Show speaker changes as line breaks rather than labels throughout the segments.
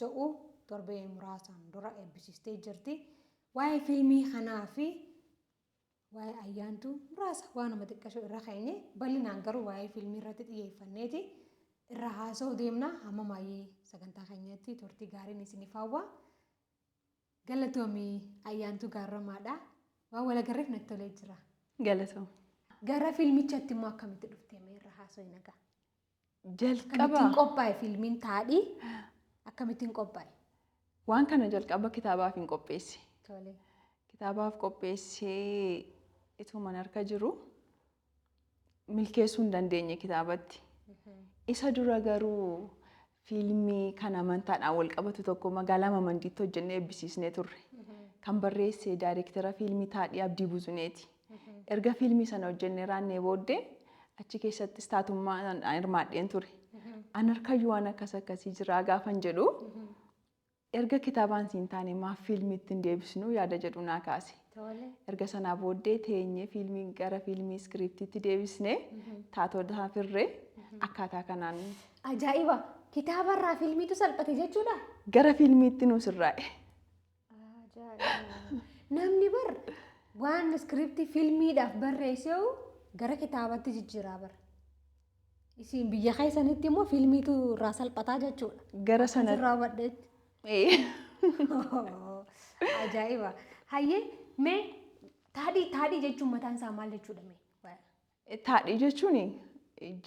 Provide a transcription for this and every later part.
jedhu torbee muraasaan dura eebbisiistee jirti. Waa'ee fiilmii kanaa fi waa'ee Ayyaantuu muraasa waanuma xiqqashoo irra keenye, bal'inaan garuu waa'ee fiilmii irratti xiyyeeffanneeti irra haasa'uu deemna. Hamma maayii sagantaa keenyatti turtii gaariin isiniif hawwa. Galatoomii, Ayyaantuu Gaarramaadha. Waan wal agarreef natti tolee jira.
Galatoom.
Gara fiilmichaatti immoo akkamitti dhuftee? Mee irra haasa'u nagaa.
Jalqaba.
Akkamittiin qophaa'e fiilmiin Taadhii? Akkamittiin qophaa'e?
Waan kana jalqaba kitaabaaf hin qopheesse.
Tole.
Kitaabaaf qopheessee ituma harka jiru milkeessuu hin dandeenye kitaabatti. Isa dura garuu fiilmii kan amantaadhaan wal qabatu tokko magaalaa Mamandiitti hojjennee eebbisiisnee turre. Kan barreesse daayireektara fiilmii Taadhii Abdii Buzuneeti. Erga fiilmii sana hojjennee raannee booddee achi keessattis taatummaa hirmaadheen ture. An harkayyuu waan akkas akkasii jiraa gaafan jedhu, erga kitaabaan siin taane maaf fiilmiitti hin deebisnu yaada jedhu naa kaase.
Tole.
Erga sanaa booddee teenyee fiilmii gara fiilmii iskiriiptiitti deebisnee taatota firree akkaataa kanaan.
Ajaa'iba! Kitaabarraa fiilmiitu salphate jechuudha?
Gara fiilmiitti nu sirraa'e.
Ajaa'iba! Namni bar waan iskiriiptii fiilmiidhaaf barreessee gara kitaabatti jijjiiraa bara. Isin biyya keessanitti immoo fiilmiitu irraa salphataa jechuudha.
Gara sanatti.
Sirraa hubadheetti. Ajaa'iba! Hayyee, mee Taadhii jechuun mataan isaa maal jechuudha mee?
Taadhii jechuun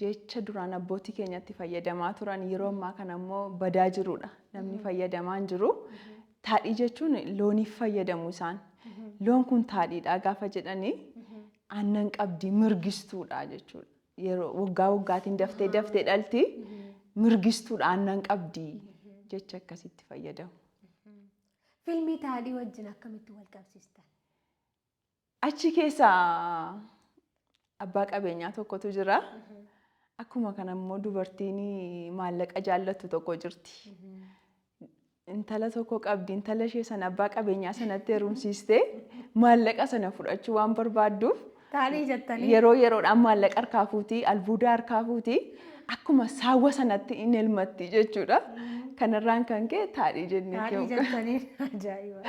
jecha duraan abbootii keenyatti fayyadamaa turan, yeroo ammaa kana immoo badaa jirudha. Namni fayyadamaa hin jiru. Taadhii jechuun looniif fayyadamu isaan. Loon kun taadhiidha gaafa jedhanii aannan qabdi, mirgistuudha jechuudha. Yeroo waggaa waggaatiin daftee daftee dhalti, mirgistuudha, aannan qabdi jecha akkasitti fayyadamu.
Fiilmii Taadhii wajjin akkamitti wal qabsiistan?
Achi keessa abbaa qabeenyaa tokkotu jira. Akkuma kana immoo dubartiin maallaqa jaallattu tokko jirti. Intala tokko qabdi. Intala ishee sana abbaa qabeenyaa sanatti heerumsiistee maallaqa sana fudhachuu waan barbaadduuf
Taadhii jettanii.
yeroo yeroodhaan maallaqa harkaa fuutii, albuuda harkaa fuutii, akkuma saawwa sanatti in elmatti jechuudha. Kanarraan kan ka'e Taadhii jennee
Taadhii jettanii, ajaa'iba.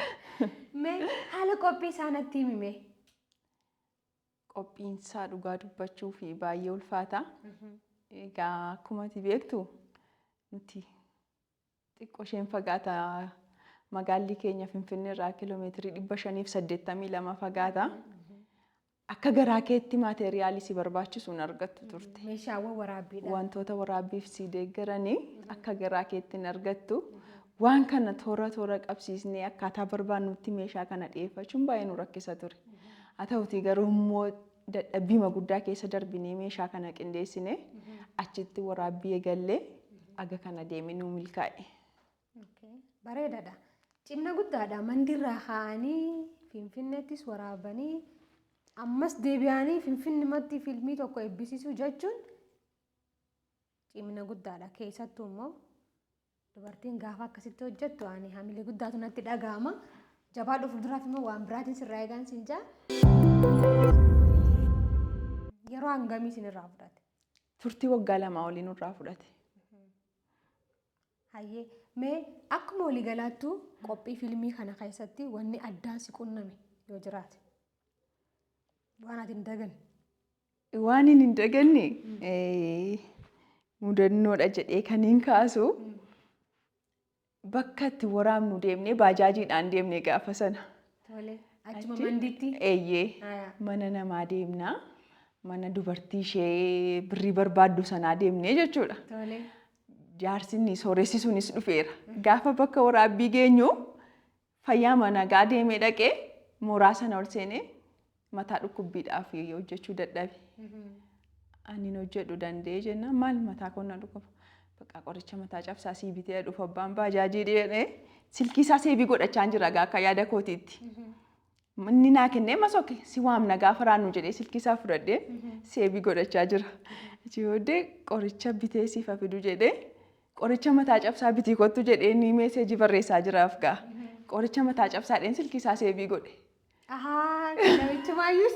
Mee haala qophii isaa natti himi.
Qophiinsaa dhugaa dubbachuu fi baay'ee ulfaata. Egaa akkuma ati beektu nuti xiqqoo isheen fagaata. Magaalli keenya Finfinnee irraa kiiloomeetirii 582 fagaata. Akka garaa keetti maateeriyaalii si barbaachisu hin argattu turte.
Meeshaawwan waraabbiidha.
Wantoota waraabbiif si deeggaranii akka garaa keetti hin argattu. Waan kana toora toora qabsiisnee akkaataa barbaannutti meeshaa kana dhiyeeffachuun baay'ee nu rakkisa ture. Haa ta'utii garuu immoo dadhabbiima guddaa keessa darbinee meeshaa kana qindeessine achitti waraabbii eegallee aga kana deemee nu milkaa'e.
Bareedaadha. Cimna guddaadha. Mandirraa ka'anii Finfinneettis waraabanii ammas deebi'anii Finfinnumatti fiilmii tokko eebbisiisuu jechuun cimina guddaadha. Keessattuu immoo dubartiin gaafa akkasitti hojjettu ani hamilee guddaatu natti dhaga'ama. Jabaadhu, fuulduraaf immoo waan biraatiin sirraa eegaan siin jaa. Yeroo hangamii isinirraa fudhate?
Turtii waggaa 2 olii nurraa fudhate.
Hayyee, mee akkuma waliigalaattuu qophii fiilmii kana keessatti wanni addaa si qunname yoo jiraate, waan ati hin daganne.
Waan hin daganne mudannoodha jedhee kan hin kaasu, bakka itti waraabnu deemnee baajaajiidhaan deemnee gaafa sana.
Tole. Achuma Mandiitti?
Eeyyee. Mana namaa deemnaa. Mana dubartii ishee birrii barbaaddu sanaa deemnee jechuudha.
Tole.
Jaarsinni sooressi sunis dhufeera. Gaafa bakka waraabbii geenyu fayyaa nagaa deemee dhaqee mooraa sana ol seenee mataa dhukkubbiidhaaf hojjechuu dadhabe. Ani hin hojjedhu danda'ee jennaan, maal mataa koo na dhukkuba. Bakka qoricha mataa cabsaa sii bitee dhufa abbaan baajaajii jedhee silkii isaa save godhachaa jira akka yaada kootiitti. Inni naa kennee masoke si waamna gaafa raannu jedhee silkii isaa fudhadhee save godhachaa jira. Achi booddee qoricha bitee siif fidu jedhee, qoricha mataa cabsaa bitii kottu jedhee inni message barreessaa jiraaf gaa. Qoricha mataa cabsaadheen silkii isaa save godhe.
Ahaa, namichumaayyuu.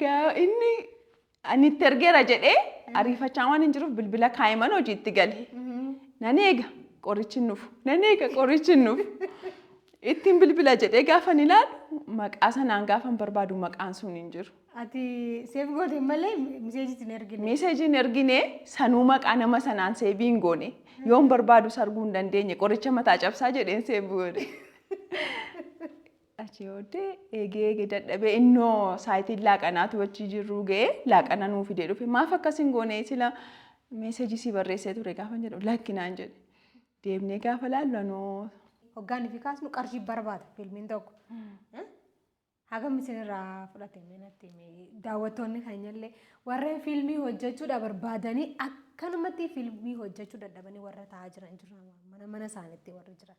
Gaa inni ani itti ergeera jedhee ariifachaa waan hin jiruuf bilbila kaa'iman hojiitti gale. Nan eega. Qorichi hin dhufu. Nan eega, qorichi hin dhufu. Ittiin bilbila jedhee gaafan ilaalu, maqaa sanaan gaafan barbaadu, maqaan sun hin jiru.
Ati save goote malee message hin ergine.
Message hin ergine, sanuu maqaa nama sanaan save hin goone. Yoon barbaadu sarguu hin dandeenye, qoricha mataa cabsaa jedheen save godhe. Achi booddee eegee eegee dadhabee, innoo saayitiin laaqanaatu achi jirru ga'ee laaqana nuu fidee dhufe. Maaf akkas hin goone, sila message si barreessee ture gaafa jedhu, lakkinaan jedhe. Deemnee gaafa laallu anoo
Hoggaan fi kaasnu qarshii barbaada fiilmiin tokko. Hagam isinirraa fudhate mee natti himi? Daawwattoonni keenyallee warreen fiilmii hojjechuudha barbaadanii akkanumatti fiilmii hojjechuu dadhabanii warra taa'aa jiran jiru, mana mana isaaniitti warri jiran.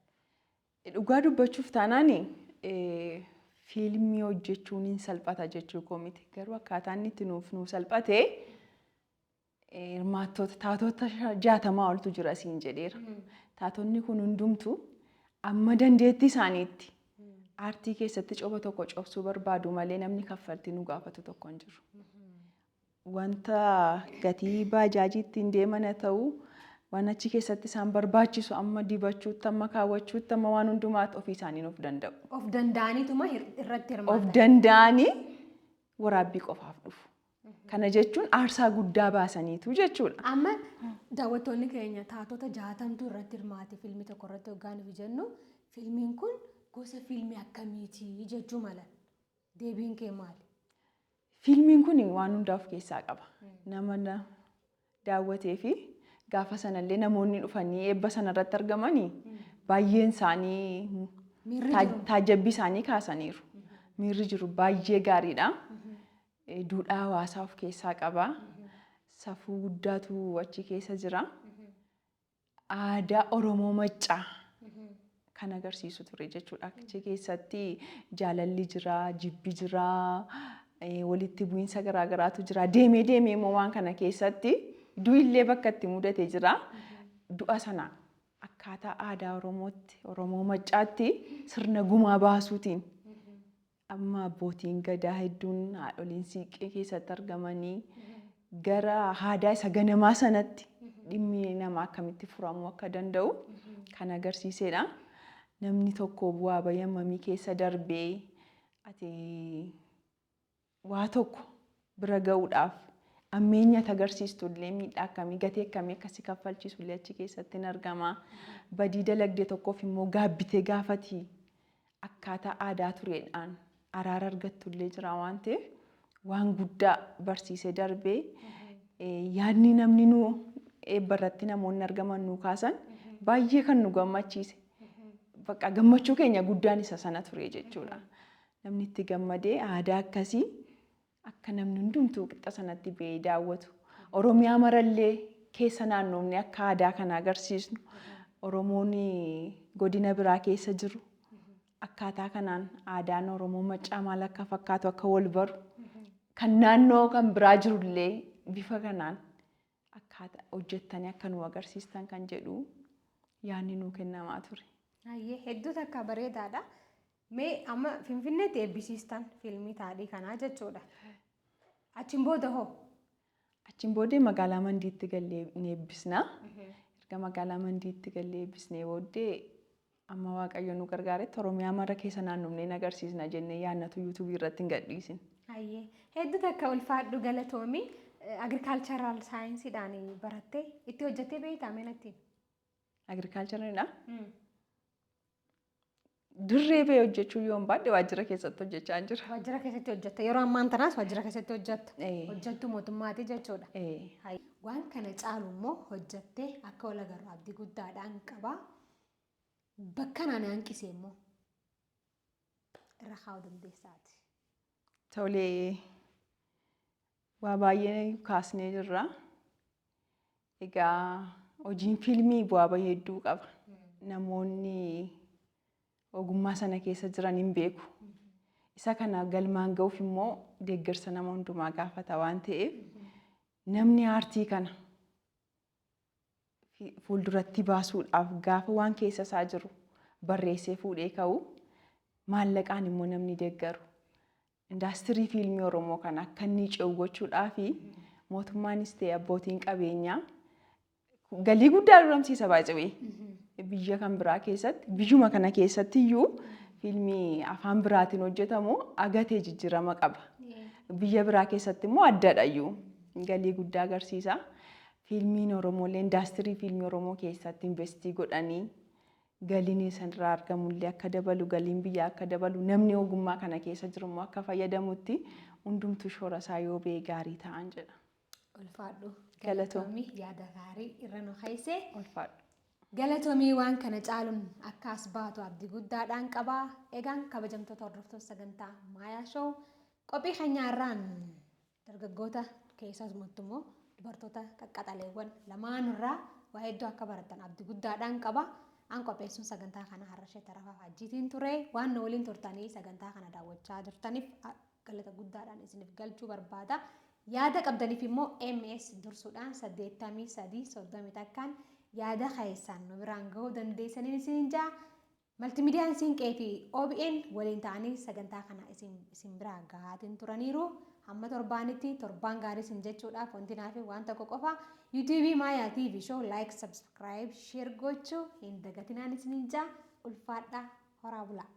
Dhugaa dubbachuuf taanaan, fiilmii hojjechuun hin salphata jechuu koo miti. Garuu akkaataa inni itti nuuf nuu salphate, hirmaattoota taatota 60 oltu jira siin jedheera. Taatonni kun hundumtu amma dandeettii isaaniitti aartii keessatti coba tokko cobsuu barbaadu malee namni kaffaltii nu gaafatu tokko hin jiru. Wanta gatii baajaajii ittiin deeman haa ta'u, waan achi keessatti isaan barbaachisu, amma dibachuutti, amma kaawwachuutti, amma waan hundumaatti ofii isaanii nuuf danda'u.
Of danda'aniituma irratti
Of
hirmaatan.
danda'anii waraabbii qofaaf dhufu. Kana jechuun aarsaa guddaa baasaniitu jechuudha.
Amma daawwattoonni keenya taatota 60tu irratti hirmaate fiilmii tokko irratti hoggaan fi jennu, fiilmiin kun gosa fiilmii akkamiiti jechuu mala. Deebiin kee maali?
Fiilmiin kun waan hundaa of keessaa qaba. Nama daawwatee fi gaafa sanallee namoonni dhufanii eebba sanarratti argamanii baay'een isaanii
Miirri jiru.
Taajjabbii isaanii kaasaniiru. Miirri jiru baay'ee gaariidha. Duudhaa hawaasaa of keessaa qaba. Safuu guddaatu achi keessa jira. Aadaa Oromoo Maccaa kan agarsiisu ture jechuudha. Achi keessatti jaalalli jira, jibbi jira, walitti bu'iinsa garaagaraatu jira. Deemee deemee immoo waan kana keessatti du'illee bakka itti mudate jira. Du'a sana akkaataa aadaa Oromootti, Oromoo Maccaatti sirna gumaa baasuutiin amma abbootiin gadaa hedduun, haadholiin siiqqee keessatti argamanii, gara aadaa isa ganamaa sanatti dhimmi namaa akkamitti furamuu akka danda'u kan agarsiisedha. Namni tokko bu'aa bayii hammamii keessa darbee ati waa tokko bira ga'uudhaaf ammeenya ati agarsiistu illee miidhaa akkamii, gatii akkamii akkasii kaffalchiisu illee achi keessatti hin argama. Badii dalagde tokkoof immoo gaabbitee gaafati akkaataa aadaa tureedhaan araara argattu illee jira waan ta'eef, waan guddaa barsiisee darbee, yaadni namni nu eebba irratti namoonni argaman nu kaasan baay'ee kan nu gammachiise. Bakka gammachuu keenya guddaan isa sana ture jechuudha. Namni itti gammadee aadaa akkasii akka namni hundumtuu qixa sanatti ba'ee daawwatu. Oromiyaa marallee keessa naannoofne akka aadaa kana agarsiisnu. Oromoon godina biraa keessa jiru akkaataa kanaan aadaan Oromoo Maccaa maal akka fakkaatu akka wal baru, kan naannoo kan biraa jirullee bifa kanaan akkaataa hojjettanii akka nu agarsiistan kan jedhu yaadni nuu kennamaa ture.
Hayyee, hedduu takka bareedaadha. Mee amma Finfinneetti eebbisiistan fiilmii taadhii kanaa jechuudha. Achiin booda hoo?
Achiin booddee magaalaa Mandiitti gallee ni eebbisna. Erga magaalaa Mandiitti gallee eebbisnee booddee, amma Waaqayyo nu gargaaretti Oromiyaa mara keessa naannofnee ni agarsiisna jennee yaadnatu yuutuubii irratti hin gadhiisin.
Hayyee, hedduu takka ulfaadhu, galatoomi. Agricultural saayinsiidhaan barattee itti hojjettee beektaa, mee natti?
Agricultureiidha. Dirree ba'ee hojjechuu yoon baadhe, waajjira keessatti hojjechaa jira.
Waajjira keessatti hojjetta. Yeroo ammaan tanaas waajjira keessatti hojjetta. Hojjettu mootummaati jechuudha. Waan kana caalu immoo hojjettee akka wal agarru abdii guddaadhaan qaba. Bakka naan hanqise immoo irra kaa'uu dandeessaati.
Tolee, waa baay'ee kaasnee jirra. Egaa hojiin fiilmii bu'aa bahii hedduu qaba. Namoonni ogummaa sana keessa jiran hin beeku. Isa kana galmaan ga'uuf immoo deeggarsa nama hundumaa gaafata waan ta'eef, namni aartii kana fuulduratti baasuudhaaf gaafa waan keessa isaa jiru barreessee fuudhee ka'u, maallaqaan immoo namni deeggaru. Indaastirii fiilmii Oromoo kana akka inni ce'u gochuudhaa fi mootummaanis ta'e abbootiin qabeenyaa Galii guddaa argamsiisa baay'ee. Biyya kan biraa keessatti, biyyuma kana keessatti iyyuu fiilmii afaan biraatiin hojjetamu agatee jijjiirama qaba. Biyya biraa keessatti immoo addadha iyyuu galii guddaa agarsiisa. Fiilmiin Oromoolee indaastirii fiilmii Oromoo keessatti invest godhanii galiin isarraa argamullee akka dabalu, galiin biyyaa akka dabalu, namni ogummaa kana keessa jiru immoo akka fayyadamutti hundumtuu shoora isaa yoo ba'e gaarii ta'an jedha.
Ulfaadhu.
Galatoom.
Galatoomii, yaada gaarii irra nu keesse.
Ulfaadhu.
Galatoomii, waan kana caaluun akka as baatu abdii guddaadhaan qabaa. Egaan kabajamtoota hordoftoota sagantaa Maayaa Show, qophii keenyaarraan dargaggoota keessumatti immoo dubartoota qaqqaxaleewwan lamaanirraa waa hedduu akka baratan abdii guddaadhaan qaba. An qopheessuun sagantaa kana Harrashee Tarafaa Faajjiitiin ture. Waan nu waliin turtanii sagantaa kana daawwachaa jirtaniif galata guddaadhaan isiniif galchuu barbaada. Yaada qabdaniif immoo MS dursuudhaan 83 31n yaada keessan nu biraan gahuu dandeessaniin isiniin jaa. Maltimidiyaan Siinqee fi OBN waliin ta'anii sagantaa kana isin biraa gahaatiin turaniiru. Hamma torbaanitti torbaan gaarii isin jechuudhaaf wanti naaf waan tokko qofa. YouTube Maayaa TV Show like, subscribe, share gochuu hin dagatinaan isiniin jaa. Ulfaadhaa, horaa bulaa.